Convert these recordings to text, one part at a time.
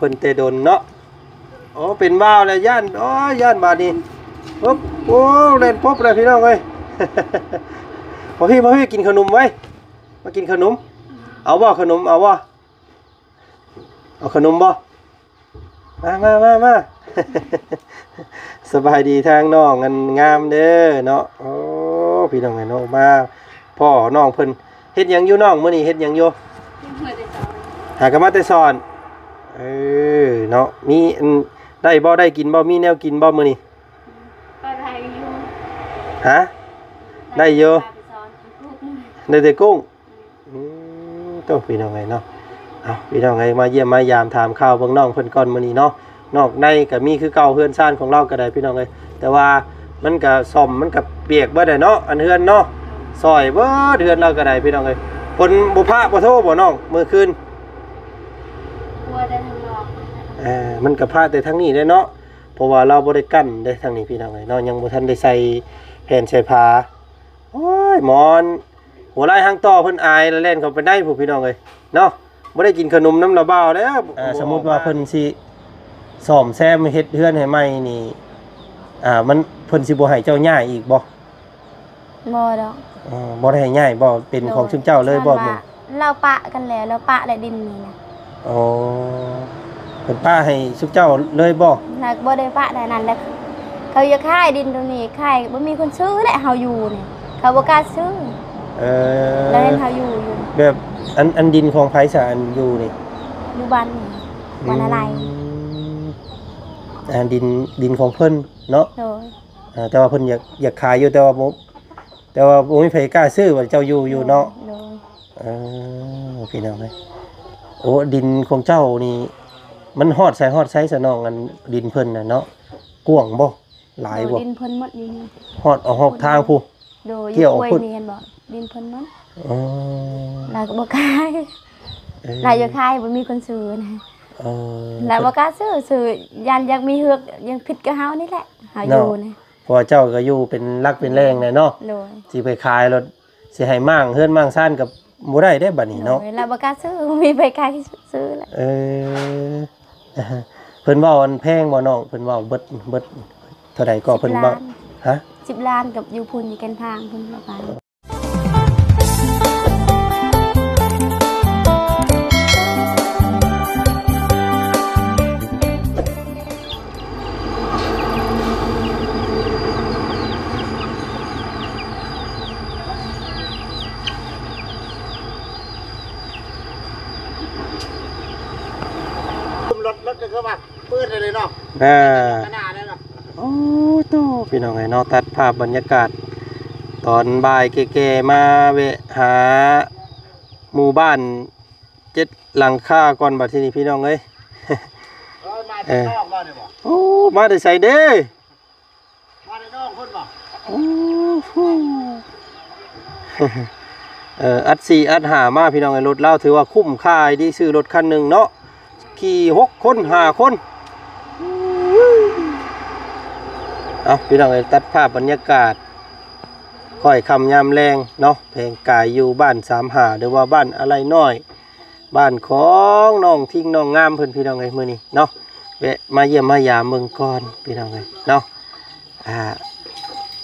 ເພິ່ນແຕ່ດົນເນາະ. ໂອ້ ເປັນບ່າວແລ້ວຢ້ານ ໂອ້ຍ ຢ້ານບາດນີ້. ປຶບ ໂອ້ ແລ່ນປົບເລີຍພີ່ນ້ອງເອີຍ. ມາພີ່ ມາພີ່ ກິນຂະໜົມໄວ້ ມາກິນຂະໜົມ. ເອົາບໍ່ຂະໜົມ ເອົາບໍ່? ເອົາຂະໜົມບໍ່? ມາ ມາ ມາ ມາ. ສະບາຍດີທາງນ້ອງອັນງາມເດີເນາະ. ໂອ້ ພີ່ນ້ອງເອີຍເນາະ ມາພໍ້ນ້ອງເພິ່ນ. ເຮັດຫຍັງຢູ່ນ້ອງ? ມື້ນີ້ເຮັດຫຍັງຢູ່? ຫາກໍມາແຕ່ສອນ. ເອີເນາະ ມີອັນ ໄດ້ບໍ່ ໄດ້ກິນບໍ່ ມີແນວກິນບໍ່ມື້ນີ້? ກໍໄດ້ຢູ່. ຮະ? ໄດ້ຢູ່. ໄດ້ແຕ່ສອນ ໄດ້ແຕ່ກຸ້ງ. ອືມ ໂຕ ພີ່ນ້ອງເອີຍເນາະ. ເອົາ ພີ່ນ້ອງເອີຍ ມາຢ້ຽມມາຢາມຖາມຂ່າວເບິ່ງນ້ອງເພິ່ນກ່ອນມື້ນີ້ເນາະ. ນອກໃນກໍມີຄືເກົ່າ ເຮືອນຊານຂອງລາວກໍໄດ້ ພີ່ນ້ອງເອີຍ, ແຕ່ວ່າມັນກໍສ້ອມ ມັນກໍປຽກເບິດແຫຼະເນາະ ອັນເຮືອນເນາະ. ຊ່ອຍເບິດເຮືອນລາວກໍໄດ້ ພີ່ນ້ອງເອີຍ. ຝົນບໍ່ຟ້າບໍ່ໂທບໍ່ນ້ອງ ມື້ຄືນ? ບໍ່ໄດ້ ທາງນອກ. ເອີ ມັນກໍຟ້າແຕ່ທາງນີ້ແຫຼະເນາະ ເພາະວ່າລາວບໍ່ໄດ້ກັ້ນເດ້ທາງນີ້ ພີ່ນ້ອງເອີຍເນາະ, ຍັງບໍ່ທັນໄດ້ໃສ່ແຜ່ນໃສ່ຜ້າ. ໂອ້ຍ ໝອນ ຫົວໄລ່ຫາງຕໍ່ເພິ່ນອາຍແລ້ວແລ່ນເຂົ້າໄປໃນພຸ້ນ ພີ່ນ້ອງເອີຍເນາະ. ບໍ່ໄດ້ກິນຂະໜົມນຳລາວບ່າວແລ້ວ. ອ່າ ສົມມຸດວ່າເພິ່ນຊິສ້ອມແຊມເຮັດເຮືອນໃຫ້ໃໝ່ນີ້ ອ່າ ມັນ ເພິ່ນຊິບໍ່ໃຫ້ເຈົ້າຍ້າຍອີກບໍ່? ບໍ່ດອກ. ເອີ ບໍ່ໄດ້ໃຫ້ຍ້າຍບໍ່? ເປັນຂອງຊຸມເຈົ້າເລີຍບໍ່? ໂດຍ ເພິ່ນວ່າ ລາວປະກັນແລ້ວ ລາວປະແລ້ວດິນນີ້ນະ. ອໍ ເພິ່ນປະໃຫ້ຊຸມເຈົ້າເລີຍບໍ່? ລາວບໍ່ໄດ້ປະໃດນັ້ນແຫຼະ ເຂົາຢາກຂາຍດິນຕົງນີ້ ຂາຍ ບໍ່ມີຄົນຊື້ແຫຼະ ເຮົາຢູ່ນີ້ ເຂົາບໍ່ກ້າຊື້. ເອີ ລາວເຫັນເຮົາຢູ່ຢູ່. ແບບ ອັນ ອັນດິນຂອງໃຜຊະ ອັນຢູ່ນີ້? ຢູ່ບ້ານນີ້ ບ້ານນາໄລ. ອືມ ອ່າ ດິນ ດິນຂອງເພິ່ນເນາະ? ໂດຍ. ເອີ ແຕ່ວ່າເພິ່ນຢາກ ຢາກຂາຍຢູ່ ແຕ່ວ່າບໍ່ ແຕ່ວ່າບໍ່ມີໃຜກ້າຊື້ ວ່າເຈົ້າຢູ່ ຢູ່ເນາະ. ໂດຍ ໂດຍ. ເອີ ພີ່ນ້ອງເອີຍ ໂອ້ ດິນຂອງເຈົ້ານີ້ ມັນຮອດໃສ ຮອດໃສຊະນ້ອງ? ອັນດິນເພິ່ນນະເນາະ ກວ້າງບໍ່? ຫຼາຍບໍ່? ໂດຍ ດິນເພິ່ນໝົດຢູ່ນີ້ ຮອດເອົາຮອບທາງພຸ້ນ. ໂດຍ ຢູ່ຫ້ວຍນີ້ເຫັນບໍ່? ດິນເພິ່ນໝົດ. ອໍ ລາວກໍບໍ່ຂາຍ. ເອີ ລາວຢາກຂາຍ ບໍ່ມີຄົນຊື້ນະ. ອໍ ລາວບໍ່ກ້າຊື້ ຊື້ ຢ້ານຢາກມີເຮືອກ ຍັງຜິດກັບເຮົານີ້ແຫຼະ ເຮົາຢູ່ນະ. ເພາະວ່າເຈົ້າກໍຢູ່ເປັນຫຼັກເປັນແຫຼ່ງແຫຼະເນາະ. ໂດຍ. ຊິໄປຂາຍລົດ ຊິໃຫ້ມ້າງເຮືອນມ້າງຊານກໍບໍ່ໄດ້ເດ້ບັດນີ້ເນາະ. ໂດຍ ລາວບໍ່ກ້າຊື້ ບໍ່ມີໃຜກ້າຊື້ແຫຼະ. ເອີ ເພິ່ນເວົ້າອັນແພງບໍ່ນ້ອງ? ເພິ່ນເວົ້າເບິດ ເບິດເທົ່າໃດກໍ? ເພິ່ນເວົ້າ ສິບລ້ານ. ຮະ? ສິບລ້ານກັບຢູ່ພຸ້ນ ຢູ່ແກ່ນທາງພຸ້ນ ລາວວ່າ. ລົດ ລົດກໍຄືວ່າ ເປີດໄດ້ເລີຍເນາະ. ເອີ ຂະໜາດນັ້ນເນາະ. ໂອ້ໂຕ ພີ່ນ້ອງເອີຍເນາະ ຕັດພາບບັນຍາກາດຕອນບ່າຍແກ່ໆ ມາແວະຫາໝູ່ບ້ານເຈັດຫຼັງຄາກ່ອນ ບັດທີນີ້ ພີ່ນ້ອງເອີຍ. ເອີຍ ມາແຕ່ນອກບໍ່ນີ້ບໍ່? ໂອ້ ມາແຕ່ໃສເດ້? ມາແຕ່ນອກພຸ້ນບໍ່? ໂອ້ໂຫ ເອີ ອັດສີ່ອັດຫ້າມາ ພີ່ນ້ອງເອີຍ. ລົດລາວຖືວ່າຄຸ້ມຄ່າດີ ຊື້ລົດຄັນໜຶ່ງເນາະ ຂີ່ຫົກຄົນຫ້າຄົນ. ເອົາ ພີ່ນ້ອງເອີຍ ຕັດພາບບັນຍາກາດຄ່ອຍຄ່ຳຍາມແລງເນາະ ແພງກາຍຢູ່ບ້ານສາມຫ້າ ຫຼືວ່າບ້ານອາໄລນ້ອຍ ບ້ານຂອງນ້ອງທິງນ້ອງງາມເພິ່ນ ພີ່ນ້ອງເອີຍ. ມື້ນີ້ເນາະ ແວະມາຢ້ຽມມາຢາມເບິ່ງກ່ອນ ພີ່ນ້ອງເອີຍເນາະ. ອ່າ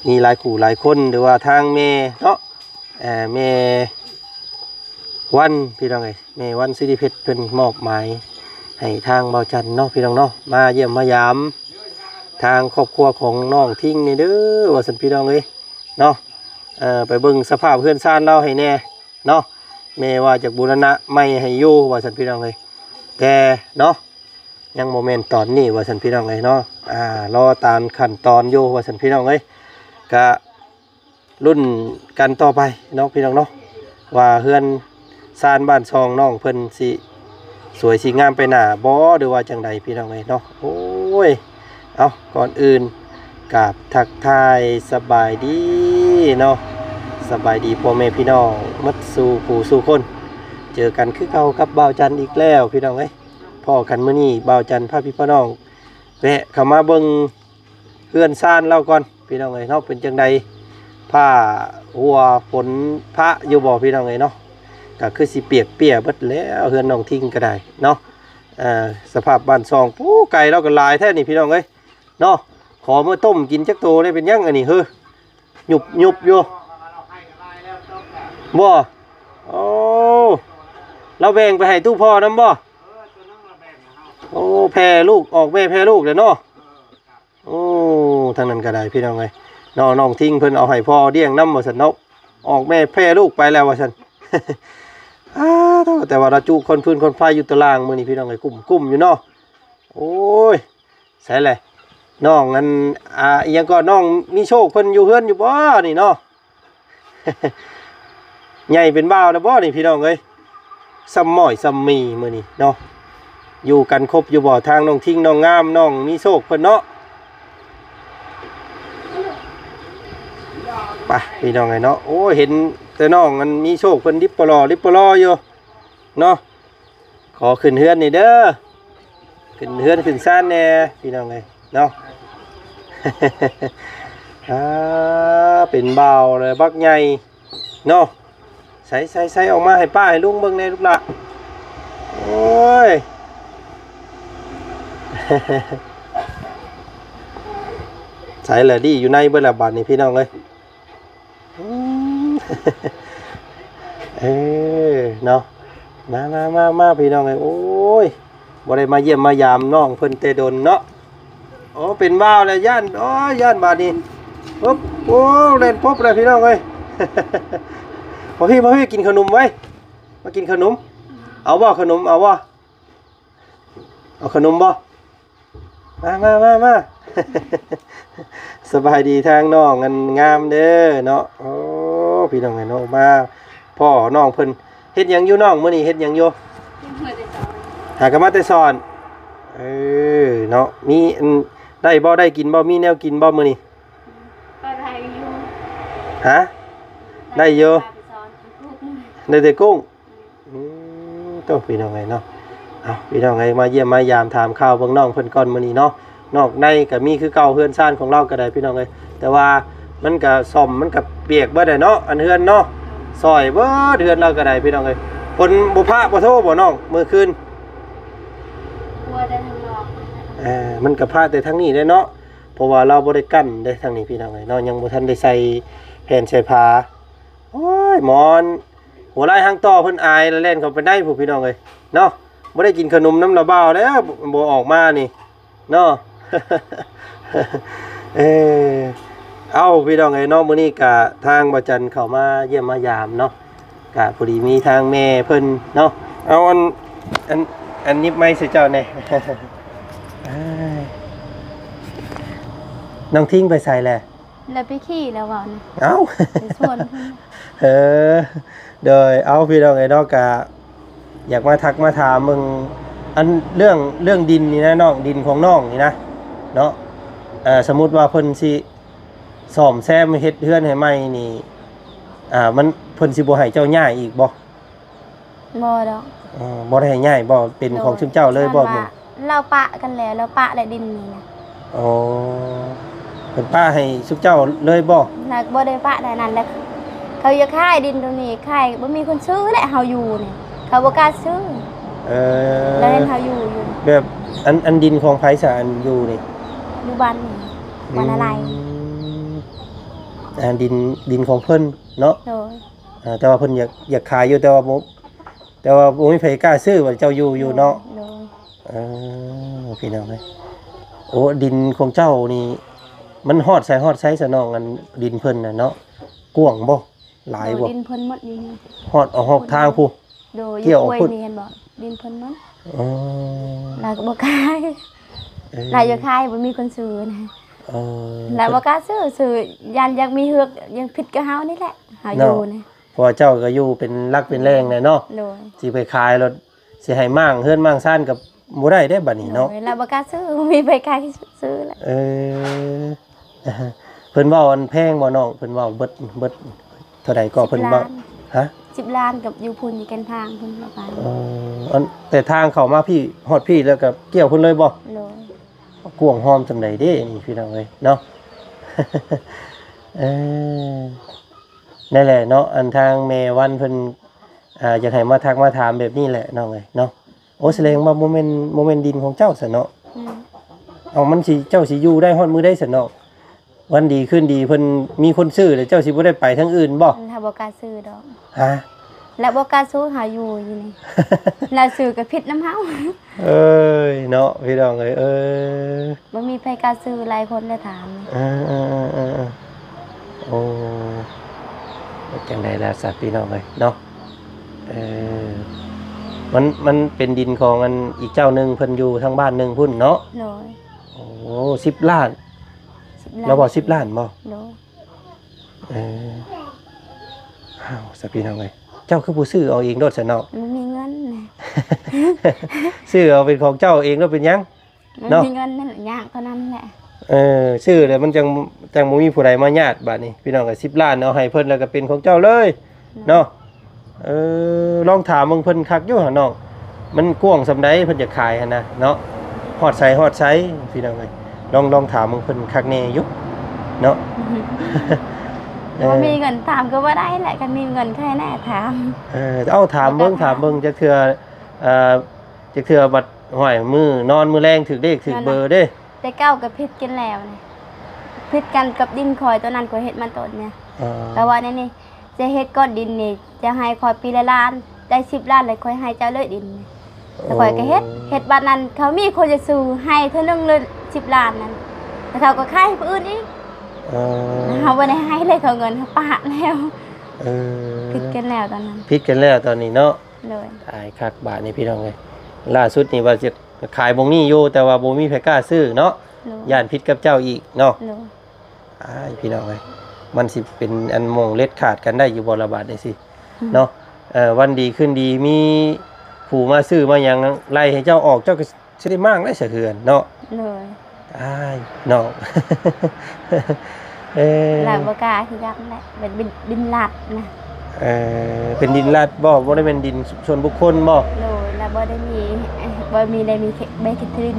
ມີຫຼາຍຄູ່ຫຼາຍຄົນ ຫຼືວ່າທາງແມ່ເນາະ ເອີ ແມ່ວັນ ພີ່ນ້ອງເອີຍ ແມ່ວັນ ສິລິເພັດ ເພິ່ນມອບໝາຍໃຫ້ທາງບ່າວຈັນເນາະ ພີ່ນ້ອງເນາະ ມາຢ້ຽມມາຢາມທາງຄອບຄົວຂອງນ້ອງທິງນີ້ເດີ ວ່າຊັ້ນ ພີ່ນ້ອງເອີຍເນາະ. ເອີ ໄປເບິ່ງສະພາບເຮືອນຊານລາວໃຫ້ແດ່ເນາະ ແມ່ວ່າຈະບູລະນະໃໝ່ໃຫ້ຢູ່ ວ່າຊັ້ນ ພີ່ນ້ອງເອີຍ. ແຕ່ເນາະ ຍັງບໍ່ແມ່ນຕອນນີ້ ວ່າຊັ້ນ ພີ່ນ້ອງເອີຍເນາະ. ອ່າ ລໍຕາມຂັ້ນຕອນຢູ່ ວ່າຊັ້ນ ພີ່ນ້ອງເອີຍ. ກະລຸ້ນກັນຕໍ່ໄປເນາະ ພີ່ນ້ອງເນາະ ວ່າເຮືອນຊານບ້ານຊ່ອງນ້ອງເພິ່ນຊິສວຍຊິງາມໄປໜ້າບໍ່ ຫຼືວ່າຈັ່ງໃດ ພີ່ນ້ອງເອີຍເນາະ. ໂອ້ຍ ເອົາ ກ່ອນອື່ນກາບທັກທາຍສະບາຍດີເນາະ ສະບາຍດີພໍ່ແມ່ພີ່ນ້ອງໝົດສູ່ຜູ້ສູ່ຄົນ. ເຈີກັນຄືເກົ່າກັບບ່າວຈັນອີກແລ້ວ ພີ່ນ້ອງເອີຍ. ພໍ້ກັນມື້ນີ້ ບ່າວຈັນພາພີ່ພານ້ອງແວະເຂົ້າມາເບິ່ງເຮືອນຊານລາວກ່ອນ ພີ່ນ້ອງເອີຍເນາະ. ເປັນຈັ່ງໃດ ຟ້າຮົ່ວຝົນຟ້າຢູ່ບໍ່ ພີ່ນ້ອງເອີຍເນາະ? ກໍຄືຊິປຽກເປຍເບິດແລ້ວ ເຮືອນນ້ອງທິງກໍໄດ້ເນາະ. ອ່າ ສະພາບບ້ານຊ່ອງ ປູ້ ໄກ່ລາວກໍຫຼາຍແທ້ນີ້ພີ່ນ້ອງເອີຍເນາະ. ຂໍມາຕົ້ມກິນຈັກໂຕໄດ້ ເປັນຫຍັງອັນນີ້ເຮີ ຫຍຸບໆຢູ່ບໍ່? ໂອ້ ລາວແບ່ງໄປໃຫ້ຕູ້ພໍ່ນຳບໍ່? ໂອ້ ແຜ່ລູກອອກແມ່ແຜ່ລູກແລ້ວເນາະ. ໂອ້ ທາງນັ້ນກໍໄດ້ພີ່ນ້ອງເອີຍເນາະ. ນ້ອງທິງເພິ່ນເອົາໃຫ້ພໍ່ລ້ຽງນຳວ່າຊັ້ນເນາະ ອອກແມ່ແຜ່ລູກໄປແລ້ວວ່າຊັ້ນ. ອ້າ ແຕ່ວ່າລາວຈຸຄົນຟືນຄົນໄຟຢູ່ຕາລ່າງມື້ນີ້ພີ່ນ້ອງເອີຍ ກຸ້ມໆຢູ່ເນາະ. ໂອ້ຍ ໃສແຫຼະ ນ້ອງອັນ ອ່າ ອີ່ຫຍັງກໍ ນ້ອງມີໂຊກເພິ່ນຢູ່ເຮືອນຢູ່ບໍ່ນີ້ເນາະ? ໃຫຍ່ເປັນບ່າວແລ້ວບໍ່ນີ້ພີ່ນ້ອງເອີຍ? ຊ່ຳໝ້ອຍຊ່ຳໝີ່ມື້ນີ້ເນາະ. ຢູ່ກັນຄົບຢູ່ບໍ່ ທາງນ້ອງທິງ ນ້ອງງາມ ນ້ອງມີໂຊກເພິ່ນເນາະ? ໄປພີ່ນ້ອງເອີຍເນາະ. ໂອ້ ເຫັນແຕ່ນ້ອງອັນມີໂຊກເພິ່ນລິບປະຫຼໍ່ລິບປະຫຼໍ່ຢູ່ເນາະ. ຂໍຂຶ້ນເຮືອນນີ້ເດີ ຂຶ້ນເຮືອນຂຶ້ນຊານແດ່ພີ່ນ້ອງເອີຍເນາະ. ອ່າ ເປັນບ່າວແລ້ວບັກໃຫຍ່ເນາະ. ໃສໆໆ ອອກມາໃຫ້ປ້າໃຫ້ລຸງເບິ່ງແດ່ລູກຫຼ້າ. ໂອ້ຍ ໃສລະ ດີຢູ່ໃນເບິດລະບາດນີ້ພີ່ນ້ອງເອີຍ. ອືມ ເອີ ເນາະ ມາໆໆໆ ພີ່ນ້ອງເອີຍ. ໂອ້ຍ ບໍ່ໄດ້ມາຢ້ຽມມາຢາມນ້ອງເພິ່ນແຕ່ດົນເນາະ. ໂອ້ ເປັນບ່າວແລ້ວ ຢ້ານ ໂອ້ຍ ຢ້ານບາດນີ້. ປຶບ ໂອ້ ແລ່ນປົບແລ້ວພີ່ນ້ອງເອີຍ. ມາພີ່ ມາພີ່ ກິນຂະໜົມໄວ້ ມາກິນຂະໜົມ. ເອົາບໍ່ຂະໜົມ ເອົາບໍ່? ເອົາຂະໜົມບໍ່? ມາ ມາ ມາ ມາ. ສະບາຍດີທາງນ້ອງອັນງາມເດີເນາະ. ໂອ້ ພີ່ນ້ອງເອີຍເນາະ ມາພໍ້ນ້ອງເພິ່ນ. ເຮັດຫຍັງຢູ່ນ້ອງ ມື້ນີ້ເຮັດຫຍັງຢູ່? ຫາກໍມາແຕ່ສອນ. ເອີ ເນາະ ມີອັນ ໄດ້ບໍ່ ໄດ້ກິນບໍ່ ມີແນວກິນບໍ່ມື້ນີ້? ກໍໄດ້ຢູ່. ຮະ? ໄດ້ຢູ່. ໄດ້ແຕ່ກຸ້ງ. ອືມ ໂຕ ພີ່ນ້ອງເອີຍເນາະ. ເອົາ ພີ່ນ້ອງເອີຍ ມາຢ້ຽມມາຢາມຖາມຂ່າວເບິ່ງນ້ອງເພິ່ນກ່ອນມື້ນີ້ເນາະ. ນອກໃນກໍມີຄືເກົ່າ ເຮືອນຊານຂອງລາວກໍໄດ້ພີ່ນ້ອງເອີຍ ແຕ່ວ່າມັນກໍສ້ອມ ມັນກໍປຽກເບິດແຫຼະເນາະ ອັນເຮືອນເນາະ. ຊ່ອຍເບິດເຮືອນລາວກໍໄດ້ພີ່ນ້ອງເອີຍ. ຝົນບໍ່ຟ້າບໍ່ໂທບໍ່ນ້ອງ ມື້ຄືນ? ບໍ່ໄດ້ທາງນອກ. ເອີ ມັນກໍຟ້າແຕ່ທາງນີ້ແຫຼະເນາະ ເພາະວ່າລາວບໍ່ໄດ້ກັ້ນເດ້ທາງນີ້ພີ່ນ້ອງເອີຍເນາະ ຍັງບໍ່ທັນໄດ້ໃສ່ແຜ່ນໃສ່ຜ້າ. ໂອ້ຍ ໝອນ ຫົວລາຍຫາງຕໍ່ເພິ່ນອາຍລະແລ່ນເຂົ້າໄປໃນພຸ້ນ ພີ່ນ້ອງເອີຍເນາະ. ບໍ່ໄດ້ກິນຂະໜົມນຳລາວບ່າວແລ້ວ ບໍ່ອອກມານີ້ເນາະ. ເອີ ເອົ້າ ພີ່ນ້ອງເອີຍເນາະ ມື້ນີ້ກະທາງບ່າວຈັນເຂົ້າມາຢ້ຽມມາຢາມເນາະ ກະພໍດີມີທາງແມ່ເພິ່ນເນາະ. ເອົາອັນ ອັນ ອັນຫຍິບໄມໃສ່ເຈົ້າແດ່. ນ້ອງທິງໄປໃສແຫຼະ? ແລ້ວໄປຂີ່ແລ້ວເວົ້ານະ. ເອົ້າ ໄປສວນເພິ່ນ. ເອີ ໂດຍ ເອົາ ພີ່ນ້ອງເອີຍເນາະ ກະຢາກມາທັກມາຖາມເບິ່ງ ອັນເລື່ອງ ເລື່ອງດິນນີ້ນະນ້ອງ ດິນຂອງນ້ອງນີ້ນະເນາະ. ເອີ ສົມມຸດວ່າເພິ່ນຊິສ້ອມແຊມເຮັດເຮືອນໃຫ້ໃໝ່ນີ້ ອ່າ ມັນ ເພິ່ນຊິບໍ່ໃຫ້ເຈົ້າຍ້າຍອີກບໍ່? ບໍ່ດອກ. ເອີ ບໍ່ໄດ້ໃຫ້ຍ້າຍບໍ່? ເປັນຂອງ ໂດຍ ຊຸມເຈົ້າເລີຍບໍ່? ສ່ວນວ່າ ມື້ ລາວປະກັນແລ້ວ ລາວປະແລ້ວດິນນີ້ນະ. ອໍ ເພິ່ນປະໃຫ້ຊຸມເຈົ້າເລີຍບໍ່? ລາວບໍ່ໄດ້ປະໃດນັ້ນແຫຼະ ເຂົາຢາກຂາຍດິນໂຕນີ້ ຂາຍ ບໍ່ມີຄົນຊື້ແຫຼະ ເຮົາຢູ່ນີ້ ເຂົາບໍ່ກ້າຊື້. ເອີ ລາວເຫັນເຮົາຢູ່ຢູ່ ແບບ ອັນ ອັນດິນຂອງໃຜຊະ ອັນຢູ່ນີ້? ຢູ່ບ້ານນີ້ ບ້ານນາໄລ. ອືມ ອ່າ ດິນ ດິນຂອງເພິ່ນເນາະ. ໂດຍ. ອ່າ ແຕ່ວ່າເພິ່ນຢາກ ຢາກຂາຍຢູ່ ແຕ່ວ່າບໍ່ ແຕ່ວ່າບໍ່ມີໃຜກ້າຊື້ ວ່າເຈົ້າຢູ່ ຢູ່ເນາະ. ໂດຍ. ເອີ ພີ່ນ້ອງເອີຍ ໂອ້ ດິນຂອງເຈົ້ານີ້ ມັນຮອດໃສຮອດໃສຊະນ້ອງ ອັນດິນເພິ່ນນະເນາະ ກວ້າງບໍ່? ຫຼາຍບໍ່? ໂດຍ ດິນເພິ່ນໝົດຢູ່ນີ້ ຮອດ ເອົາຮອດທາງພຸ້ນ. ໂດຍ ກ່ຽວເອົາພຸ້ນ ຢູ່ຫ້ວຍນີ້ເຫັນບໍ່? ດິນເພິ່ນໝົດ. ອໍ ລາວກໍບໍ່ຂາຍ. ເອີ ລາວຢາກຂາຍ ບໍ່ມີຄົນຊື້ນະ. ເອີ ລາວບໍ່ກ້າຊື້ ຊື້ຢ້ານຢາກມີເຮືອກ ຍັງຜິດກັບເຮົານີ້ແຫຼະ ເຮົາຢູ່ນະ. ເນາະ ເພາະວ່າເຈົ້າກໍຢູ່ເປັນຫຼັກເປັນແຫຼ່ງແຫຼະເນາະ. ໂດຍ. ຊິໄປຂາຍລົດ ຊິໃຫ້ມ້າງເຮືອນມ້າງຊານກໍບໍ່ໄດ້ເດ້ບັດນີ້ເນາະ. ໂດຍ ລາວບໍ່ກ້າຊື້ ບໍ່ມີໃຜກ້າຊື້ລະ. ເອີ ເພິ່ນເວົ້າອັນແພງບໍ່ນ້ອງ? ເພິ່ນເວົ້າເບິດ ເບິດເທົ່າໃດກໍ? ເພິ່ນເວົ້າ ສິບລ້ານ. ຮະ? ສິບລ້ານກັບຢູ່ພຸ້ນ ຢູ່ແກ່ນທາງພຸ້ນລະກັນ. ເອີ ອັນ ແຕ່ທາງເຂົ້າມາພີ້ ຮອດພີ້ແລ້ວກໍກ່ຽວພຸ້ນເລີຍບໍ່? ໂດຍ. ກວ້າງຮອມສ່ຳໃດເດ້ນີ້ ພີ່ນ້ອງເອີຍເນາະ. ເອີ ນັ້ນແຫຼະເນາະ ອັນທາງແມ່ວັນເພິ່ນ ອ່າ ຢາກໃຫ້ມາທັກມາຖາມແບບນີ້ແຫຼະນ້ອງເອີຍເນາະ. ໂອ້ ສະແດງວ່າບໍ່ແມ່ນ ບໍ່ແມ່ນດິນຂອງເຈົ້າຊັ້ນເນາະ. ອືມ ເອົາ ມັນຊິ ເຈົ້າຊິຢູ່ໄດ້ຮອດມື້ໃດຊັ້ນເນາະ? ວັນດີຄືນດີເພິ່ນມີຄົນຊື້ ແລ້ວເຈົ້າຊິບໍ່ໄດ້ໄປທາງອື່ນບໍ່? ລາວບໍ່ກ້າຊື້ດອກ. ຮະ? ລາວບໍ່ກ້າຊື້ ເຮົາຢູ່ຢູ່ນີ້ ລາວຊື້ກໍຜິດນຳເຮົາ. ເອີຍ ເນາະ ພີ່ນ້ອງເອີຍ ເອີ ບໍ່ມີໃຜກ້າຊື້ ຫຼາຍຄົນໄດ້ຖາມ. ເອີ ເອີ ເອີ ເອີ ເອີ ໂອ້ ເຮັດຈັ່ງໃດລະຊະ ພີ່ນ້ອງເອີຍເນາະ. ເອີ ມັນ ມັນເປັນດິນຂອງອັນອີກເຈົ້າໜຶ່ງ ເພິ່ນຢູ່ທາງບ້ານໜຶ່ງພຸ້ນເນາະ. ໂດຍ. ໂອ້ ສິບລ້ານ ສິບລ້ານ ລາວເວົ້າສິບລ້ານບໍ່? ໂດຍ. ເອີ ອ້າວ ຊະ ພີ່ນ້ອງເອີຍ ເຈົ້າຄືບໍ່ຊື້ເອົາເອງໂລດຊະເນາະ? ບໍ່ມີເງິນ ຊື້ເອົາເປັນຂອງເຈົ້າເອງໂລດ ເປັນຫຍັງ? ບໍ່ ເນາະ ມີເງິນນັ້ນຍາກເທົ່ານັ້ນແຫຼະ. ເອີ ຊື້ແລ້ວມັນຈັ່ງ ຈັ່ງບໍ່ມີຜູ້ໃດມາຍາດບາດນີ້ ພີ່ນ້ອງເອີຍ. ສິບລ້ານເອົາໃຫ້ເພິ່ນ ແລ້ວກໍເປັນຂອງເຈົ້າເລີຍເນາະ. ເອີ ລອງຖາມເບິ່ງເພິ່ນຄັກຢູ່ຫັ້ນນ້ອງ ມັນກວ້າງສ່ຳໃດເພິ່ນຈະຂາຍຫັ້ນນະເນາະ ຮອດໃສຮອດໃສ ພີ່ນ້ອງເອີຍ. ລອງ ລອງຖາມເບິ່ງເພິ່ນຄັກແນ່ຢູ່ເນາະ. ເອີ ບໍ່ມີເງິນຖາມກໍບໍ່ໄດ້ແຫຼະ ຄັນມີເງິນໃຫ້ແນ່ຖາມ. ເອີ ເອົາ ຖາມເບິ່ງ ບໍ່ກ້າຖາມ ຖາມເບິ່ງຈັກເທື່ອ ເອີ ຈັກເທື່ອບັດ ຫ້ວຍ ມື້ນອນມື້ແລງຖືກເລກຖືກເບີເດ້. ແຕ່ເກົ່າກໍຜິດກັນແລ້ວນີ້ ຜິດກັນກັບດິນຂ້ອຍ ຕອນນັ້ນຂ້ອຍເຮັດມາຕົ້ນນີ້. ອໍ ແຕ່ວ່າໃນນີ້ຈະເຮັດກ້ອນດິນນີ້ ຈະໃຫ້ຂ້ອຍປີລະລ້ານ ໄດ້ສິບລ້ານ ແລ້ວຂ້ອຍໃຫ້ເຈົ້າເລີຍດິນນີ້. ແລ້ວຂ້ອຍກໍເຮັດ ອໍ ເຮັດບາດນັ້ນ ເຂົາມີຄົນຈະຊື້ໃຫ້ເທື່ອໜຶ່ງເລີຍສິບລ້ານນັ້ນ ແລ້ວເຂົາກໍຂາຍໃຫ້ຜູ້ອື່ນອີກ. ອໍ ເຮົາບໍ່ໄດ້ໃຫ້ເລີຍ ເຂົາເງິນເຮົາປະແລ້ວ. ເອີ ຜິດກັນແລ້ວຕອນນັ້ນ ຜິດກັນແລ້ວຕອນນີ້ເນາະ. ໂດຍ. ຕາຍຄັກບາດນີ້ ພີ່ນ້ອງເອີຍ ລ່າສຸດນີ້ວ່າຈະຂາຍໝ່ອງນີ້ຢູ່ ແຕ່ວ່າບໍ່ມີໃຜກ້າຊື້ເນາະ. ໂດຍ. ຢ້ານຜິດກັບເຈົ້າອີກເນາະ. ໂດຍ. ອ້າຍ ພີ່ນ້ອງເອີຍ ມັນຊິເປັນອັນໝ່ອງເດັດຂາດກັນໄດ້ຢູ່ບໍ່ລະບາດນີ້ຊິ ອືມ ເນາະ. ເອີ ວັນດີຄືນດີມີຜູ້ມາຊື້ມາຫຍັງ ໄລ່ໃຫ້ເຈົ້າອອກ ເຈົ້າກໍຊິໄດ້ມ້າງໄດ້ສະເຮືອນເນາະ. ໂດຍ. ອ້າຍ ນ້ອງ ເອີ ລາວບໍ່ກ້າຄືກັນແຫຼະ ເປັນດິນລັດນະ. ເອີ ເປັນດິນລັດບໍ່? ບໍ່ໄດ້ແມ່ນດິນສ່ວນບຸກຄົນບໍ່? ໂດຍ. ລາວບໍ່ໄດ້ມີ ບໍ່ມີ ໄດ້ມີ ເຂ- ໃບເຂດທີ່ດິນ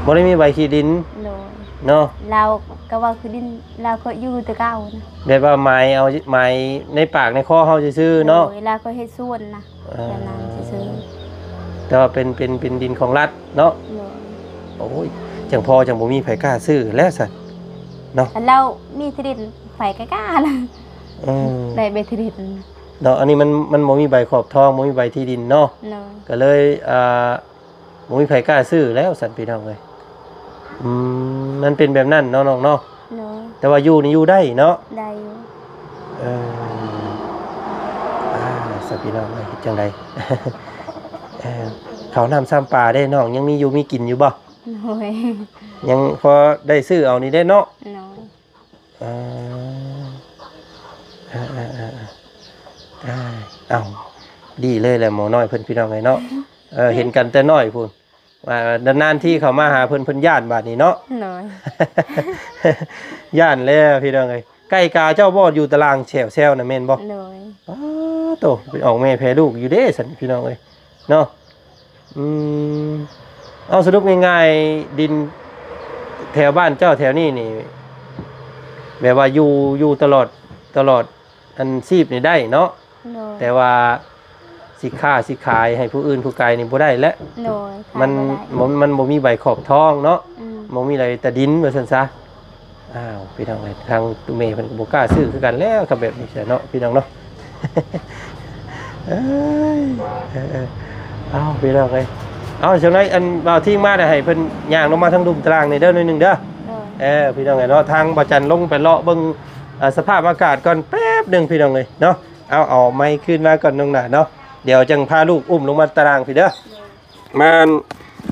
ບໍ່ໄດ້ມີໃບເຂດທີ່ດິນ. ໂດຍ. ເນາະ ລາວກໍວ່າຄືດິນ ລາວກໍຢູ່ແຕ່ເກົ່ານະ ແບບວ່າໝາຍເອົາ ໝາຍໃນປາກໃນຄໍເຮົາຊື່ໆເນາະ. ໂດຍ. ລາວກໍເຮັດສວນນະ ອ່າ ແບບນັ້ນຊື່ໆ ແຕ່ວ່າເປັນ ເປັນ ເປັນດິນຂອງລັດເນາະ. ໂດຍ. ໂອ້ຍ ຈັ່ງພໍຈັ່ງບໍ່ມີໃຜກ້າຊື້ແລ້ວຊັ້ນເນາະ. ຄັນລາວມີທີ່ດິນ ໃຜກໍກ້ານະ. ອືມ ໄດ້ໃບທີ່ດິນເນາະ. ອັນນີ້ມັນ ມັນບໍ່ມີໃບຂອບທອງ ບໍ່ມີໃບທີ່ດິນເນາະ. ໂດຍ. ກໍເລີຍ ອ່າ ບໍ່ມີໃຜກ້າຊື້ແລ້ວຊັ້ນ ພີ່ນ້ອງເອີຍ. ອືມ ມັນເປັນແບບນັ້ນເນາະ ນ້ອງເນາະ. ໂດຍ. ແຕ່ວ່າຢູ່ນີ້ຢູ່ໄດ້ເນາະ. ໄດ້ຢູ່. ເອີ ອ່າ ຊັ້ນ ພີ່ນ້ອງເອີຍ ເຮັດຈັ່ງໃດ? ເອີ ເຂົ້ານ້ຳຊຳປາເດ້ນ້ອງ ຍັງມີຢູ່ມີກິນຢູ່ບໍ່? ໂດຍ. ຍັງພໍໄດ້ຊື້ເອົານີ້ເດ້ເນາະ. ໂດຍ. ເອີ ເອີ ເອີ ເອີ ເອີ ເອົ້າ ດີເລີຍແຫຼະໝໍນ້ອຍເພິ່ນ ພີ່ນ້ອງເອີຍເນາະ. ເອີ ເຫັນກັນແຕ່ນ້ອຍພຸ້ນ ວ່ານານໆທີເຂົ້າມາຫາເພິ່ນ ເພິ່ນຢ້ານບາດນີ້ເນາະ. ໂດຍ. ຢ້ານແລ້ວ ພີ່ນ້ອງເອີຍ. ໄກ່ກາເຈົ້າບໍ່ ຢູ່ຕາລາງແຖວແຊວນະ ແມ່ນບໍ່? ໂດຍ. ປາໂຕ ເປັນອອກແມ່ແຜ່ລູກຢູ່ເດ້ຊັ້ນ ພີ່ນ້ອງເອີຍເນາະ. ອືມ ເອົາ ສະຫຼຸບງ່າຍໆ ດິນແຖວບ້ານເຈົ້າແຖວນີ້ນີ້ ແບບວ່າຢູ່ ຢູ່ຕະຫຼອດ ຕະຫຼອດອັນຊີບນີ້ໄດ້ເນາະ. ໂດຍ. ແຕ່ວ່າຊິຄ້າຊິຂາຍໃຫ້ຜູ້ອື່ນຜູ້ໄກນີ້ບໍ່ໄດ້ແຫຼະ. ໂດຍ. ມັນ ຂາຍບໍ່ໄດ້ ມັນ ມັນບໍ່ມີໃບຂອບທອງເນາະ. ອືມ. ບໍ່ມີໃດ ແຕ່ດິນວ່າຊັ້ນຊະ. ອ້າວ ພີ່ນ້ອງເອີຍ ທາງແມ່ເພິ່ນກໍບໍ່ກ້າຊື້ຄືກັນແລ້ວ ຄັນແບບນີ້ຊະເນາະ ພີ່ນ້ອງເນາະ. ເອີຍ ເອີ ເອີ ອ້າວ ພີ່ນ້ອງເອີຍ ເອົາ ຈັ່ງໃດ ອັນ ບ່າວທິງມາ ແລ້ວໃຫ້ເພິ່ນຍ່າງລົງມາທາງລຸ່ມຕາລາງນີ້ເດີ ໜ້ອຍໜຶ່ງເດີ. ໂດຍ. ເອີ ພີ່ນ້ອງເອີຍເນາະ ທາງບ່າວຈັນລົງໄປເລາະເບິ່ງ ເອີ ສະພາບອາກາດກ່ອນແປັບໜຶ່ງ ພີ່ນ້ອງເອີຍເນາະ. ເອົາ ເອົາໄມຄືນມາກ່ອນ ນ້ອງໜ້າເນາະ ດຽວຈັ່ງພາລູກອຸ້ມລົງມາຕາລາງພີ້ເດີ. ໂດຍ. ມາ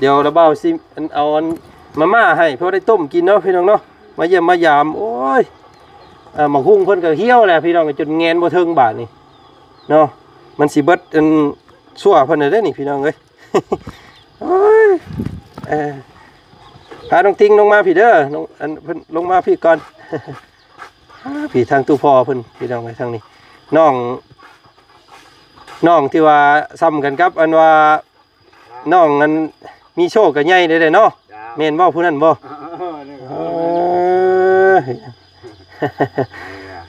ດຽວລະບ່າວຊິ ອັນ ເອົາ ອັນ ມາມ່າໃຫ້ ພໍໄດ້ຕົ້ມກິນເນາະ ພີ່ນ້ອງເນາະ ມາຢ້ຽມມາຢາມ. ໂອ້ຍ ເອີ ໝາກຫຸ່ງເພິ່ນກໍຫ່ຽວແລ້ວ ພີ່ນ້ອງ ຈົນແງນບໍ່ເຖິງບາດນີ້ເນາະ. ມັນຊິເບິດ ອັນ ຊົ່ວເພິ່ນແລ້ວເດ້ນີ້ ພີ່ນ້ອງເອີຍ. ໂອ້ຍ ເອີ ພານ້ອງຕິງລົງມາພີ້ເດີ ນ້ອງ ອັນ ເພິ່ນລົງມາພີ້ກ່ອນ. ອາ ພີ້ທາງຕູ້ພໍ່ເພິ່ນ ພີ່ນ້ອງເອີຍ ທາງນີ້ ນ້ອງ ນ້ອງທີ່ວ່າສ່ຳກັນກັບ ອັນວ່າ ນ້ອງອັນມີໂຊກກໍໃຫຍ່ເດ້ເນາະ. ເຈົ້າ. ແມ່ນບໍ່ ຜູ້ນັ້ນບໍ່? ເອີ ເອີ ເອີ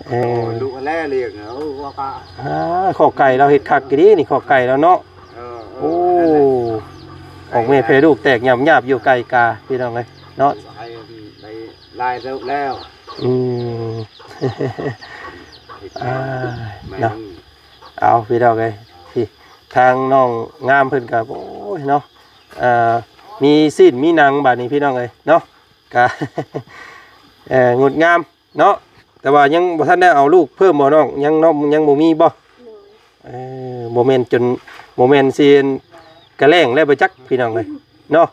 ເອີ ລູກແລ້ວລ້ຽງ ເອີ ວ່າກະ ອາ ຄອກໄກ່ລາວເຮັດຄັກອີ່ຫຼີນີ້ ຄອກໄກ່ລາວເນາະ. ເອີ ເອີ ໂອ້ ນັ້ນແຫຼະ. ອອກແມ່ແຜ່ລູກແຕກຫຍ້ຳຍາບຢູ່ໄກກາ ພີ່ນ້ອງເອີຍເນາະ. ໃຫ້ໄດ້ຫຼາຍເຕີບແລ້ວ. ອືມ ອ່າ ແມ່ນ ເນາະ. ເອົາ ພີ່ນ້ອງເອີຍ ພີ່ ທາງນ້ອງງາມເພິ່ນກໍ ໂອ້ຍ ເນາະ ເອີ ມີຊີ້ນມີໜັງບາດນີ້ ພີ່ນ້ອງເອີຍເນາະ. ກະ ເອີ ງົດງາມເນາະ. ແຕ່ວ່າຍັງບໍ່ທັນໄດ້ເອົາລູກເພີ່ມບໍ່ນ້ອງ? ຍັງເນາະ ຍັງບໍ່ມີບໍ່? ໂດຍ ເອີ ບໍ່ແມ່ນຈົນ ບໍ່ແມ່ນຊິກະແລ້ງແລ້ວບໍ່ຈັກ ພີ່ນ້ອງເອີຍເນາະ.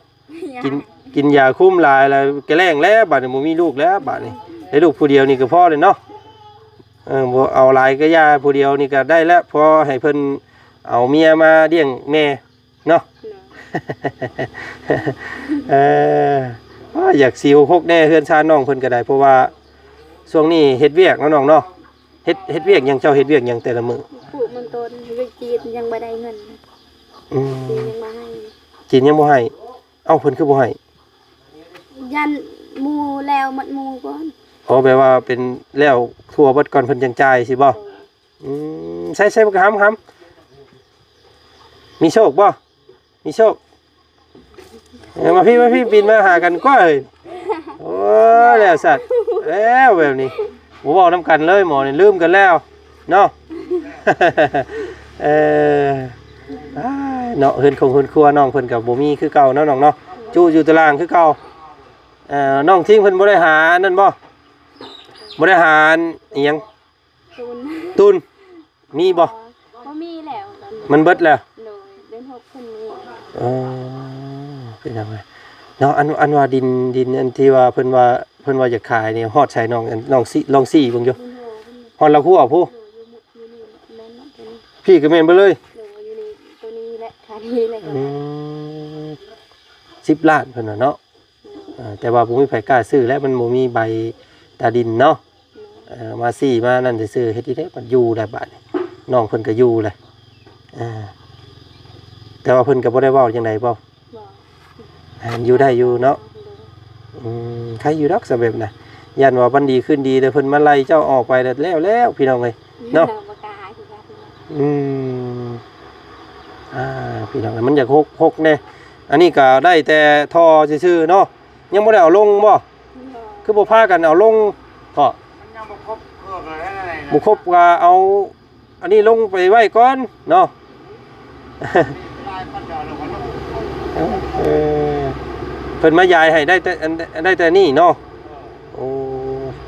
ກິນ ກິນຢາຄຸມຫຼາຍແລ້ວກະແລ້ງແລ້ວ ບາດນີ້ບໍ່ມີລູກແລ້ວ ບາດນີ້ໄດ້ລູກຜູ້ດຽວນີ້ກໍພໍແລ້ວເນາະ. ເອີ ບໍ່ເອົາຫຼາຍກໍຢ່າ ຜູ້ດຽວນີ້ກໍໄດ້ແລ້ວ ພໍໃຫ້ເພິ່ນເອົາເມຍມາລ້ຽງແມ່ ເນາະ. ໂດຍ ເອີ ໂອ້ຍ ຢາກຊິຫົກໆແດ່ເຮືອນຊານນ້ອງເພິ່ນກໍໄດ້ ເພາະວ່າຊ່ວງນີ້ເຮັດວຽກເນາະນ້ອງເນາະ. ເຮັດ ເຮັດວຽກຫຍັງ? ເຈົ້າເຮັດວຽກຫຍັງແຕ່ລະມື້? ປູກມັນຕົ້ນ ວຽກຈີນຍັງບໍ່ໄດ້ເງິນ. ອືມ ຈີນຍັງບໍ່ໃຫ້ ຈີນຍັງບໍ່ໃຫ້. ເອົ້າ ເພິ່ນຄືບໍ່ໃຫ້? ຢ້ານໝູ່ແລ້ວໝົດໝູ່ກ່ອນ. ອໍ ແບບວ່າເປັນແລ້ວທົ່ວເບິດກ່ອນເພິ່ນຈັ່ງຈ່າຍຊີ້ບໍ່? ໂດຍ ອືມ ໃສ່ ໃສ່ບັກຫຳ ຫຳ ມີໂຊກບໍ່? ມີໂຊກ. ເອີ ມາພີ້ ມາພີ້ ປີນມາຫາກັນກວ່າເອີຍ. ໂອ້ ແລ້ວສັດ ແລ້ວແບບນີ້ ບໍ່ເວົ້ານຳກັນເລີຍ ໝໍນີ້ລືມກັນແລ້ວເນາະ. ເອີ ອ້າຍ ເນາະ ເຮືອນຄົງເຮືອນຄົວນ້ອງເພິ່ນກໍບໍ່ມີຄືເກົ່າເນາະນ້ອງເນາະ ຈຸຢູ່ຕາລາງຄືເກົ່າ. ເອີ ນ້ອງທິງເພິ່ນບໍ່ໄດ້ຫາອັນນັ້ນບໍ່? ບໍ່ໄດ້ຫາອັນອີ່ຫຍັງ? ຕູນ ຕູນ ມີບໍ່? ບໍ່ມີແລ້ວ ມັນເບິດແລ້ວ. ໂດຍ ເດືອນຫົກເພິ່ນມີ. ເອີ ເປັນຫຍັງເນາະ ອັນ ອັນວ່າດິນ ດິນອັນທີ່ວ່າເພິ່ນວ່າ ເພິ່ນວ່າຢາກຂາຍນີ້ ຮອດໃສນ້ອງ? ອັນ ນ້ອງຊີ້ ລອງຊີ້ເບິ່ງຢູ່. ຮອດລາວຫົວພຸ້ນ. ໂດຍ ຢູ່ ຢູ່ນີ້ແມ່ນເນາະ ຕົວນີ້ ພີ້ກໍແມ່ນເບິດເລີຍ. ໂດຍ ຢູ່ນີ້ ຕົວນີ້ແຫຼະ ຂາຍນີ້ແຫຼະ. ອືມ ສິບລ້ານເພິ່ນວ່າເນາະ. ເອີ ແຕ່ວ່າບໍ່ມີໃຜກ້າຊື້ແລ້ວ ມັນບໍ່ມີໃບຕາດິນເນາະ. ເອີ ມາຊີ້ມານັ້ນຊື່ໆ ເຮັດຈັ່ງໃດມັນຢູ່ໄດ້ບາດນີ້ ນ້ອງເພິ່ນກໍຢູ່ແຫຼະ. ເອີ ແຕ່ວ່າເພິ່ນກໍບໍ່ໄດ້ເວົ້າຈັ່ງໃດບໍ່? ບໍ່ ເອີ ຢູ່ໄດ້ຢູ່ເນາະ. ໂດຍ ອືມ ໃຄຢູ່ດອກ ສະແບບນະ ຢ້ານວ່າວັນດີຄືນດີ ແລ້ວເພິ່ນມາໄລ່ເຈົ້າອອກໄປ ແລ້ວແລ້ວ ພີ່ນ້ອງເອີຍ. ເນາະ ບໍ່ກ້າຫາຄືກັນ. ອືມ ອ່າ ພີ່ນ້ອງ ມັນຢາກຫົກ ຫົກແດ່. ອັນນີ້ກໍໄດ້ແຕ່ທໍ່ຊື່ໆເນາະ ຍັງບໍ່ໄດ້ເອົາລົງບໍ່? ບໍ່ ຄືບໍ່ພາກັນເອົາລົງເທາະ? ມັນຍັງບໍ່ຄົບເຄືອກະໄດ້. ບໍ່ຄົບກໍເອົາອັນນີ້ລົງໄປໄວ້ກ່ອນເນາະ. ເອີ ເພິ່ນມາຢາຍໃຫ້ໄດ້ແຕ່ ໄດ້ແຕ່ນີ້ເນາະ. ໂອ້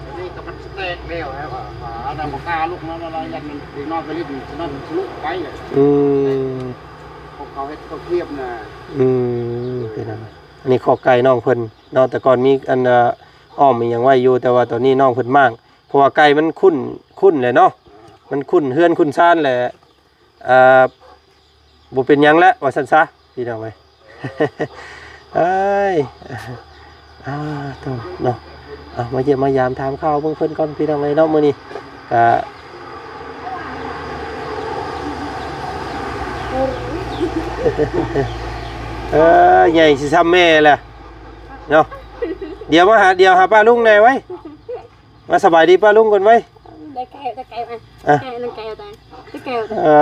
ອັນນີ້ກໍມັນແຕກແລ້ວ ແລ້ວກໍອັນນັ້ນບໍ່ກ້າລຸກນຳ ລະຢ້ານມັນເດັກນ້ອຍໄປຫຼິ້ນນັ້ນທະລຸໄປ. ອືມ ຂອງເຂົາເຮັດເຂົາທຽມນະ. ອືມ ເປັນອັນ ອັນນີ້ຄອກໄກ່ນ້ອງເພິ່ນເນາະ. ແຕ່ກ່ອນມີອັນ ອ້ອມອີ່ຫຍັງໄວ້ຢູ່ ແຕ່ວ່າຕອນນີ້ນ້ອງເພິ່ນມ້າງ ເພາະວ່າໄກ່ມັນຄຸ້ນ ຄຸ້ນແຫຼະເນາະ ມັນຄຸ້ນເຮືອນຄຸ້ນຊານແຫຼະ. ເອີ ບໍ່ເປັນຫຍັງແຫຼະ ວ່າຊັ້ນຊະ ພີ່ນ້ອງເອີຍ. ເອີຍ ອ່າ ໂທ້ເນາະ ເອົາ ມາຢ້ຽມມາຢາມຖາມຂ່າວເບິ່ງເພິ່ນກ່ອນ ພີ່ນ້ອງເອີຍເນາະ. ມື້ນີ້ກະ ເອີ ໃຫຍ່ຊິຊ່ຳແມ່ແຫຼະເນາະ. ດຽວມາຫາ ດຽວຫາປ້າລຸງແດ່ໄວ້. ມາສະບາຍດີປ້າລຸງກ່ອນໄວ້. ໄດ້ແກ້ວ ໄດ້ແກ້ວ ອ່ະ ອ່ະ ໄດ້ແກ້ວ ໄດ້ແກ້ວ. ເອີ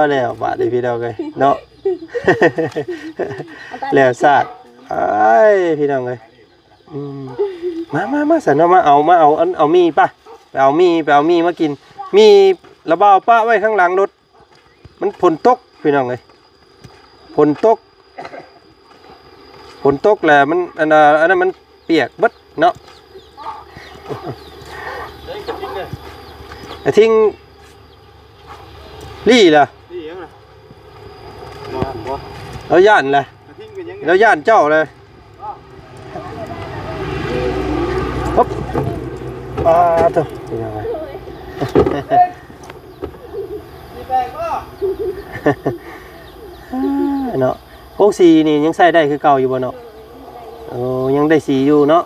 ແລ້ວບາດນີ້ພີ່ນ້ອງເອີຍເນາະ ແລ້ວຊາດ. ອ້າຍ ພີ່ນ້ອງເອີຍ ອືມ ມາ ມາ ມາຊັ້ນເນາະ ມາເອົາ ມາເອົາອັນ ເອົາໝີ່ປະ ໄປເອົາໝີ່ ໄປເອົາໝີ່ມາກິນ. ໝີ່ລະບ່າວປະໄວ້ຂ້າງຫຼັງລົດ. ມັນຝົນຕົກພີ່ນ້ອງເອີຍ ຝົນຕົກ ຝົນຕົກແລ້ວມັນ ອັນ ອັນນັ້ນມັນປຽກເບິດເນາະ. ກະທິງລີ້ລະ ລີ້ຫຍັງລະ? ບໍ່ ບໍ່ ລາວຢ້ານລະ ກະທິງເປັນຫຍັງ? ລາວຢ້ານເຈົ້າລະ. ຮຶບ ປາດໂທ້ ເນາະ. ໂອ້ ສີນີ້ຍັງໃຊ້ໄດ້ຄືເກົ່າຢູ່ບໍ່ເນາະ? ໂອ້ ຍັງໄດ້ສີຢູ່ເນາະ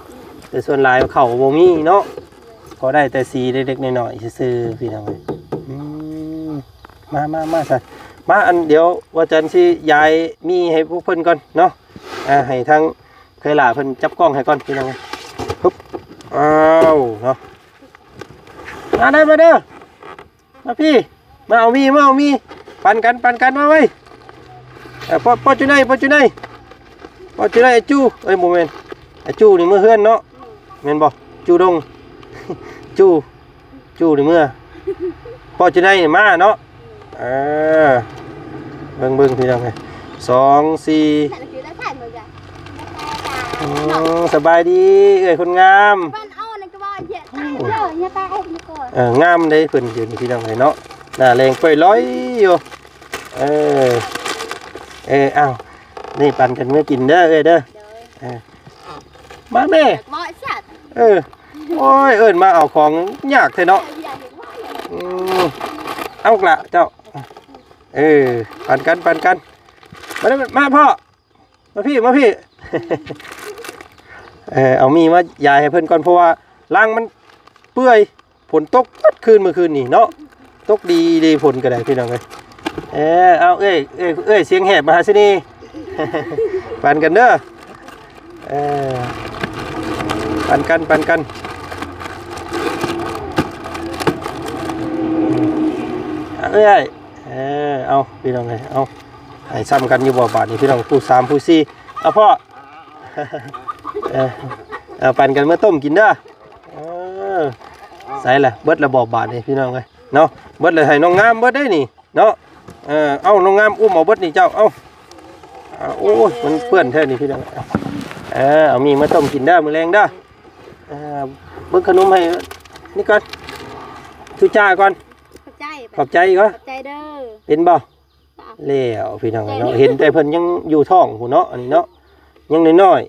ແຕ່ສ່ວນຫຼາຍເຂົ້າບໍ່ມີເນາະ ກໍໄດ້ແຕ່ສີເລັກໆນ້ອຍໆຊື່ໆ ພີ່ນ້ອງເອີຍ. ອືມ ມາ ມາ ມາຊັ້ນ ມາ ອັນ ດຽວວ່າຈັນຊິຢາຍໝີ່ໃຫ້ພວກເພິ່ນກ່ອນເນາະ. ອ່າ ໃຫ້ທາງເອື້ອຍຫຼ້າເພິ່ນຈັບກ້ອງໃຫ້ກ່ອນ ພີ່ນ້ອງເອີຍ. ຮຶບ ອ້າວ ເນາະ ມາເດີ ມາເດີ ມາພີ້ ມາເອົາໝີ່ ມາເອົາໝີ່ ປັນກັນ ປັນກັນ ມາໄວ. ເອີ ປອດ ປອດຢູ່ໃນ ປອດຢູ່ໃນ. ເອົາຈັ່ງໃດອ້າຍຈູ? ເອີຍ ບໍ່ແມ່ນ ອ້າຍຈູນີ້ເມືອເຮືອນເນາະ ແມ່ນບໍ່? ຈູດົງ ຈູ ຈູນີ້ເມືອ ພໍ່ຈະໄດ້ມາເນາະ. ເອີ ເບິ່ງໆ ພີ່ນ້ອງເອີຍ ສອງ ສີ່ ອືມ ສະບາຍດີເອື້ອຍຄົນງາມ. ເອີ ງາມເດ້ເພິ່ນຢູ່ນີ້ ພີ່ນ້ອງເອີຍເນາະ ໜ້າແລງເປີ້ຍລອຍຢູ່. ເອີ ເອີ ອ້າວ ນີ້ປັນກັນເມືອກິນເດີເອື້ອຍເດີ. ເອີ ມາແມ່ ເອີ ໂອ້ຍ ເອີ້ນມາເອົາຂອງຍາກແທ້ເນາະ. ອືມ ເອົາລະເຈົ້າ ເອີ ປັນກັນ ປັນກັນ ມາເດີ ມາພໍ່ ມາພີ້ ມາພີ້. ເອີ ເອົາໝີ່ມາຢາຍໃຫ້ເພິ່ນກ່ອນ ເພາະວ່າລັງມັນເປື່ອຍ ຝົນຕົກໝົດຄືນມື້ຄືນນີ້ເນາະ ຕົກດີອີ່ຫຼີ ຝົນກໍໄດ້ ພີ່ນ້ອງເອີຍ. ເອີ ເອົາ ເອື້ອຍ ເອື້ອຍ ເອື້ອຍ ສຽງແຫບມະຫາເສນີ ປັນກັນເດີ. ເອີ ປັນກັນ ປັນກັນ ເອື້ອຍ. ເອີ ເອົາ ພີ່ນ້ອງເອີຍ ເອົາ ໃຫ້ຊ້ຳກັນຢູ່ບໍ່ບາດນີ້ ພີ່ນ້ອງ ຜູ້ສາມຜູ້ສີ່. ເອົາພໍ່ ເອີ ເອົາ ປັນກັນເມືອຕົ້ມກິນເດີ. ເອີ ໃສ່ລະ ເບິດລະບໍ່ບາດນີ້ ພີ່ນ້ອງເອີຍເນາະ ເບິດລະ ໃຫ້ນ້ອງງາມເບິດໄດ໋ນີ້ເນາະ. ເອີ ເອົາ ນ້ອງງາມອຸ້ມເອົາເບິດນີ້ເຈົ້າ ເອົາ ອ່າ ໂອ້ຍ ມັນເປື້ອນແທ້ນີ້ ພີ່ນ້ອງ. ເອີ ເອົາໝີ່ມາຕົ້ມກິນເດີ ມື້ແລງເດີ. ເອີ ເບິ່ງຂະໜົມໃຫ້ນີ້ກ່ອນ ທຸຈາກ່ອນ ຂອບໃຈ ຂອບໃຈກ່ອນ ຂອບໃຈເດີ. ເປັນບໍ່? ແລ້ວ ພີ່ນ້ອງເອີຍເນາະ ເຫັນແຕ່ເພິ່ນຍັງຢູ່ທ້ອງພຸ້ນເນາະ ອັນນີ້ເນາະ ຍັງນ້ອຍ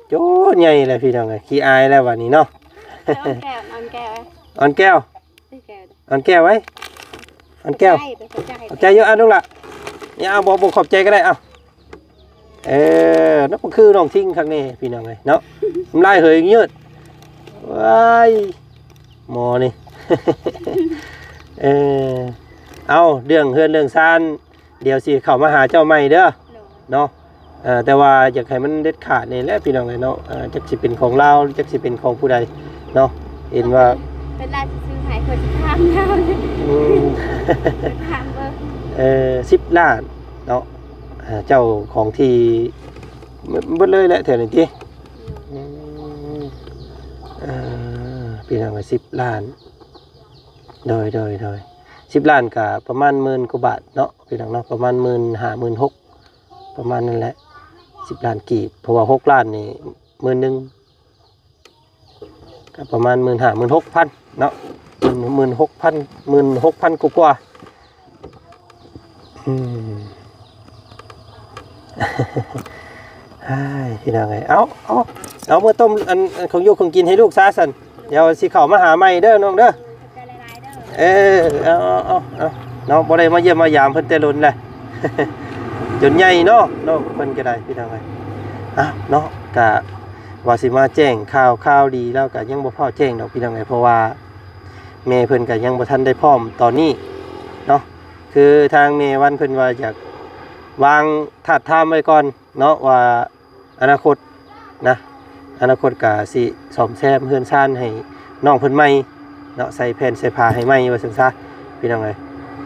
ໆ ໂອ້ ໃຫຍ່ແລ້ວ ພີ່ນ້ອງເອີຍ ຂີ້ອາຍແລ້ວບັດນີ້ເນາະ. ເອີ ອ່ອນແກ້ວ ອ່ອນແກ້ວ ອ່ອນແກ້ວ ອ່ອນແກ້ວໄວ້ ອ່ອນແກ້ວ ຂອບໃຈ ຂອບໃຈ ຂອບໃຈຢູ່ ອ່າ ລູກຫຼ້າ ນີ້ ເອົາ ບໍ່ ບໍ່ຂອບໃຈກໍໄດ້ ເອົາ. ເອີ ນ້ອງຄືນ້ອງທິງຄັກແນ່ ພີ່ນ້ອງເອີຍເນາະ ນ້ຳລາຍເຫີຍເຍີດ ວ້າຍ ໝໍນີ້. ເອີ ເອົາ ເລື່ອງເຮືອນເລື່ອງຊານ ດຽວຊິເຂົ້າມາຫາເຈົ້າໃໝ່ເດີ ໂດຍ ເນາະ. ເອີ ແຕ່ວ່າຢາກໃຫ້ມັນເດັດຂາດນີ້ແຫຼະ ພີ່ນ້ອງເອີຍເນາະ ເອີ ຈັກຊິເປັນຂອງລາວ ຈັກຊິເປັນຂອງຜູ້ໃດເນາະ ເຫັນວ່າ ເພິ່ນວ່າຊິຊື້ໃຫ້ ເພິ່ນຊິຖາມລາວ ອືມ ເພິ່ນຖາມເບິ່ງ. ເອີ ສິບລ້ານເນາະ ເຈົ້າຂອງທີ່ເບິດເລີຍແຫຼະແຖວນີ້ຕິ? ອືມ ເອີ ພີ່ນ້ອງເອີຍ ສິບລ້ານ ໂດຍ ໂດຍ ໂດຍ ສິບລ້ານກະປະມານໝື່ນກວ່າບາດເນາະ ພີ່ນ້ອງເນາະ ປະມານໝື່ນຫ້າ ໝື່ນຫົກ ປະມານນັ້ນແຫຼະ ສິບລ້ານກີບ ເພາະວ່າຫົກລ້ານນີ້ໝື່ນໜຶ່ງ ກໍປະມານໝື່ນຫ້າ ໝື່ນຫົກພັນເນາະ ໝື່ນ ໝື່ນຫົກພັນ ໝື່ນຫົກພັນກວ່າໆ. ອືມ ອ້າຍ ພີ່ນ້ອງເອີຍ ເອົາ ເອົາ ເອົາເມືອຕົ້ມ ອັນ ອັນຂອງຢູ່ຂອງກິນໃຫ້ລູກຊາຊັ້ນ ດຽວຊິເຂົ້າມາຫາໃໝ່ເດີນ້ອງເດີ. ເອີ ເອົາ ເອົາ ເອົາ ເອົາ ເນາະ ບໍ່ໄດ້ມາຢ້ຽມມາຢາມເພິ່ນແຕ່ດົນແຫຼະ ຈົນໃຫຍ່ເນາະ ນ້ອງເພິ່ນກໍໄດ້ ພີ່ນ້ອງເອີຍ. ອ່ະ ເນາະ ກະວ່າຊິມາແຈ້ງຂ່າວ ຂ່າວດີ ລາວກະຍັງບໍ່ພ້ອມແຈ້ງດອກ ພີ່ນ້ອງເອີຍ ເພາະວ່າແມ່ເພິ່ນກະຍັງບໍ່ທັນໄດ້ພ້ອມຕອນນີ້ເນາະ. ຄືທາງແມ່ວັນເພິ່ນວ່າຢາກວາງທາບທາມໄວ້ກ່ອນເນາະ ວ່າ ອະນາຄົດນະ ອະນາຄົດກະຊິສ້ອມແຊມເຮືອນຊານໃຫ້ນ້ອງເພິ່ນໃໝ່ເນາະ ໃສ່ແຜ່ນໃສ່ຜ້າໃຫ້ໃໝ່ວ່າຊັ້ນຊະ ພີ່ນ້ອງເອີຍ.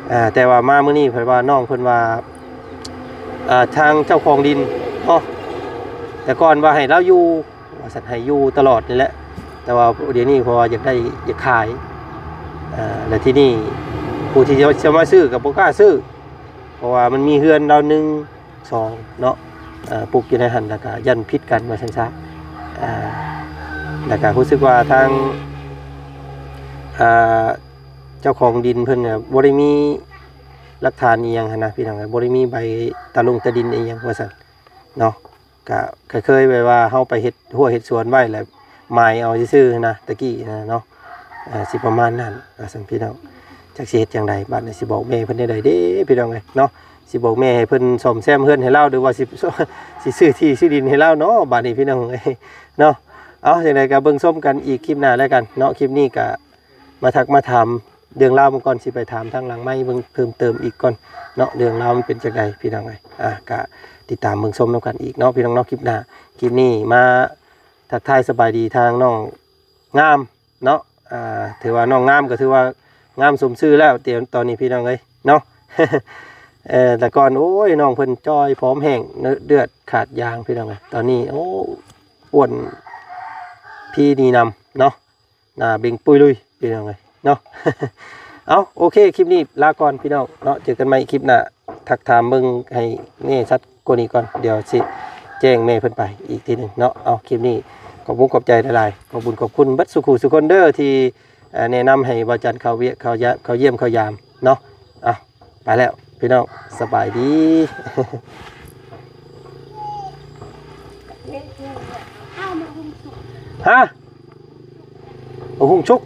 ເອີ ແຕ່ວ່າມາມື້ນີ້ເພິ່ນວ່າ ນ້ອງເພິ່ນວ່າ ເອີ ທາງເຈົ້າຂອງດິນເນາະ ແຕ່ກ່ອນວ່າໃຫ້ລາວຢູ່ວ່າຊັ້ນ ໃຫ້ຢູ່ຕະຫຼອດນີ້ແຫຼະ ແຕ່ວ່າດຽວນີ້ເພາະວ່າຢາກໄດ້ ຢາກຂາຍ ເອີ ແລ້ວທີນີ້ຜູ້ທີ່ຈະ ຈະມາຊື້ກໍບໍ່ກ້າຊື້ ເພາະວ່າມັນມີເຮືອນລາວໜຶ່ງ ສອງເນາະ ເອີ ປຸກຢູ່ໃນຫັ້ນ ແລ້ວກະຢ້ານຜິດກັນວ່າຊັ້ນຊະ. ເອີ ແລ້ວກະຮູ້ສຶກວ່າທາງ ເອີ ເຈົ້າຂອງດິນເພິ່ນກະບໍ່ໄດ້ມີຫຼັກຖານອີ່ຫຍັງຫັ້ນນະ ພີ່ນ້ອງເອີຍ ບໍ່ໄດ້ມີໃບຕາລົງຕາດິນອີ່ຫຍັງວ່າຊັ້ນເນາະ. ກະ ກະເຄີຍແບບວ່າເຮົາໄປເຮັດຮົ້ວເຮັດສວນໄວ້ ແລ້ວໝາຍເອົາຊື່ໆ ຫັ້ນນະ ແຕ່ກີ້ຫັ້ນນະເນາະ. ເອີ ຊິປະມານນັ້ນວ່າຊັ້ນພີ່ນ້ອງ. ຈັກຊິເຮັດຈັ່ງໃດ ບາດນີ້ຊິບອກແມ່ເພິ່ນແນວໃດເດ້ພີ່ນ້ອງເອີຍເນາະ. ຊິບອກແມ່ໃຫ້ເພິ່ນສ້ອມແຊມເຮືອນໃຫ້ລາວ ຫຼືວ່າຊິ ຊິຊື້ທີ່ຊື້ດິນໃຫ້ລາວເນາະ ບາດນີ້ພີ່ນ້ອງເອີຍເນາະ. ເອົາ ຈັ່ງໃດກໍເບິ່ງຊົມກັນອີກຄລິບໜ້າແລ້ວກັນເນາະ. ຄລິບນີ້ກໍມາທັກມາຖາມເລື່ອງລາວເບິ່ງກ່ອນ ຊິໄປຖາມທາງຫຼັງໄມເບິ່ງເພີ່ມເຕີມອີກກ່ອນເນາະ ເລື່ອງລາວມັນເປັນຈັ່ງໃດພີ່ນ້ອງເອີຍ. ອ່າ ກໍຕິດຕາມເບິ່ງຊົມນຳກັນອີກເນາະພີ່ນ້ອງເນາະ ຄລິບໜ້າ. ຄລິບນີ້ມາທັກທາຍສະບາຍດີທາງນ້ອງງາມ ເນາະ. ອ່າ ຖືວ່ານ້ອງງາມກໍຖືວ່າງາມສົມຊື່ແລ້ວ ຕຽມຕອນນີ້ພີ່ນ້ອງເອີຍເນາະ. ເອີ ແຕ່ກ່ອນ ໂອ້ຍ ນ້ອງເພິ່ນຈ່ອຍ ຜອມແຫ້ງ ເນາະ ເລືອດຂາດຢາງ ພີ່ນ້ອງເອີຍ. ຕອນນີ້ ໂອ້ ອ້ວນພີດີນຳເນາະ ໜ້າເບັ່ງປຸຍລຸຍ ພີ່ນ້ອງເອີຍເນາະ. ເອົາ ໂອເຄ ຄລິບນີ້ລາກ່ອນ ພີ່ນ້ອງເນາະ. ເຈີກັນໃໝ່ຄລິບໜ້າ. ທັກຖາມເບິ່ງໃຫ້ແນ່ຊັດກວ່ານີ້ກ່ອນ ດຽວຊິແຈ້ງແມ່ເພິ່ນໄປອີກທີໜຶ່ງເນາະ. ເອົາ ຄລິບນີ້ຂອບຄຸນຂອບໃຈຫຼາຍໆ ຂອບບຸນຂອບຄຸນເບິດສູ່ຄູ່ສູ່ຄົນເດີ ທີ່ ເອີ ແນະນຳໃຫ້ບ່າວຈັນເຂົ້າວຽກ ເຂົ້າຢາ ເຂົ້າຢ້ຽມເຂົ້າຢາມເນາະ. ເອົາ ໄປແລ້ວພີ່ນ້ອງ ສະບາຍດີ. ຮະ ໂອ້ ຫຸງຊຸກ.